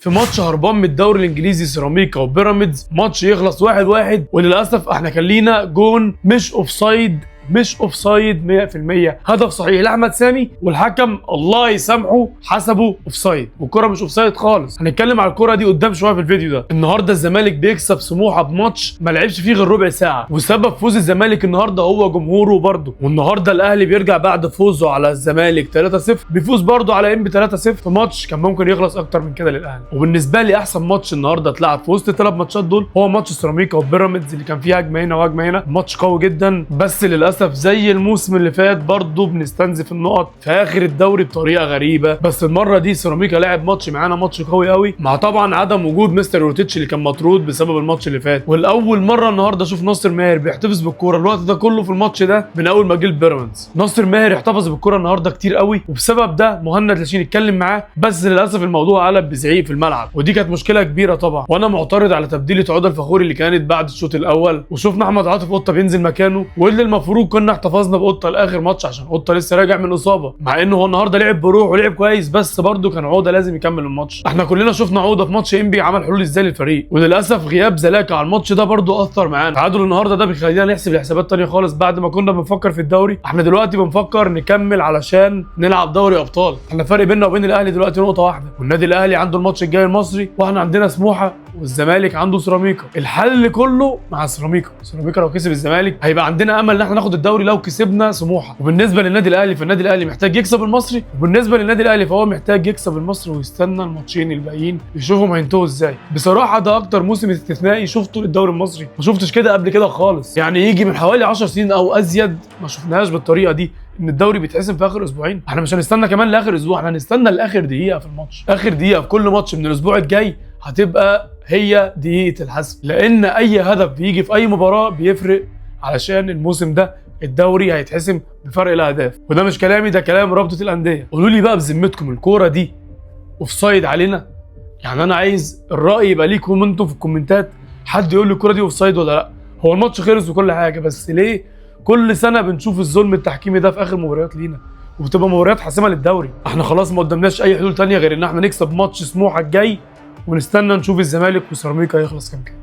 في ماتش هربان من الدوري الانجليزي سيراميكا وبيراميدز، ماتش يخلص 1-1، وللاسف احنا كان لينا جون مش offside، مش offside 100%، هدف صحيح لاحمد سامي والحكم الله يسامحه حسبه offside، والكره مش offside خالص. هنتكلم على الكره دي قدام شوية في الفيديو ده. النهارده الزمالك بيكسب سموحه بماتش ما لعبش فيه غير ربع ساعة، وسبب فوز الزمالك النهارده هو جمهوره برده. والنهارده الاهلي بيرجع بعد فوزه على الزمالك 3-0، بيفوز برده على انبي 3-0 في ماتش كان ممكن يخلص اكتر من كده للاهلي. وبالنسبة لي احسن ماتش النهارده اتلعب في وسط الثلاث ماتشات دول هو ماتش سيراميكا وبيراميدز اللي كان فيه هجمة هنا وهجمه هنا، ماتش قوي جدا. بس للاسف زي الموسم اللي فات برضه بنستنزف النقط في اخر الدوري بطريقة غريبة. بس المرة دي سيراميكا لعب ماتش معانا ماتش قوي قوي، مع طبعا عدم وجود مستر يوروتيتش اللي كان مطرود بسبب الماتش اللي فات. والاول مرة النهارده اشوف ناصر ماهر بيحتفظ بالكورة الوقت ده كله في الماتش ده من اول ما جه البيراميدز. ناصر ماهر احتفظ بالكورة النهارده كتير قوي، وبسبب ده مهند لاشين اتكلم معاه، بس للاسف الموضوع قلب بزعيق في الملعب، ودي كانت مشكلة كبيرة طبعا. وانا معترض على تبديله عوده الفخوري اللي كانت بعد الشوط الاول، وشفنا احمد عاطف قطة بينزل مكانه، واللي المفروض كنا احتفظنا بقطه لاخر ماتش عشان قطة لسه راجع من اصابه، مع انه هو النهارده لعب بروح ولعب كويس، بس برده كان عوده لازم يكمل الماتش. احنا كلنا شفنا عوده في ماتش انبي عمل حلول ازاي للفريق، وللاسف غياب زلاكا على الماتش ده برده اثر معانا. تعادل النهارده ده بيخلينا نحسب الحسابات تانية خالص. بعد ما كنا بنفكر في الدوري، احنا دلوقتي بنفكر نكمل علشان نلعب دوري ابطال. احنا فرق بيننا وبين الاهلي دلوقتي نقطة واحدة، والنادي الاهلي عنده الماتش الجاي المصري، واحنا عندنا سموحه، والزمالك عنده سيراميكا. الحل كله مع سيراميكا. سيراميكا لو كسب الزمالك هيبقى عندنا امل ان احنا ناخد الدوري لو كسبنا سموحه. وبالنسبة للنادي الاهلي فالنادي الاهلي محتاج يكسب المصري، وبالنسبة للنادي الاهلي فهو محتاج يكسب المصري ويستنى الماتشين الباقيين يشوفهم هينتهوا ازاي. بصراحة ده اكتر موسم استثنائي شفته للدوري المصري، ما شفتش كده قبل كده خالص. يعني يجي من حوالي 10 سنين او ازيد ما شفناهاش بالطريقة دي، ان الدوري بيتحسم في اخر اسبوعين. احنا مش هنستنى كمان لاخر اسبوع، احنا هنستنى لاخر دقيقة في الماتش. اخر دقيقة في كل ماتش من الاسبوع الجاي هتبقى هي دقيقة الحسم، لان اي هدف بيجي في اي مباراة بيفرق، علشان الموسم ده الدوري هيتحسم بفرق الاهداف. وده مش كلامي، ده كلام رابطه الاندية. قولوا لي بقى بذمتكم الكورة دي offside علينا؟ يعني انا عايز الراي يبقى ليكم انتم في الكومنتات، حد يقول لي الكورة دي offside ولا لا. هو الماتش خلص وكل حاجة، بس ليه كل سنة بنشوف الظلم التحكيمي ده في اخر مباريات لينا، وبتبقى مباريات حاسمة للدوري؟ احنا خلاص ما قدامناش اي حلول تانية غير ان احنا نكسب ماتش سموحه الجاي ونستنى نشوف الزمالك وسيراميكا يخلص كام كام.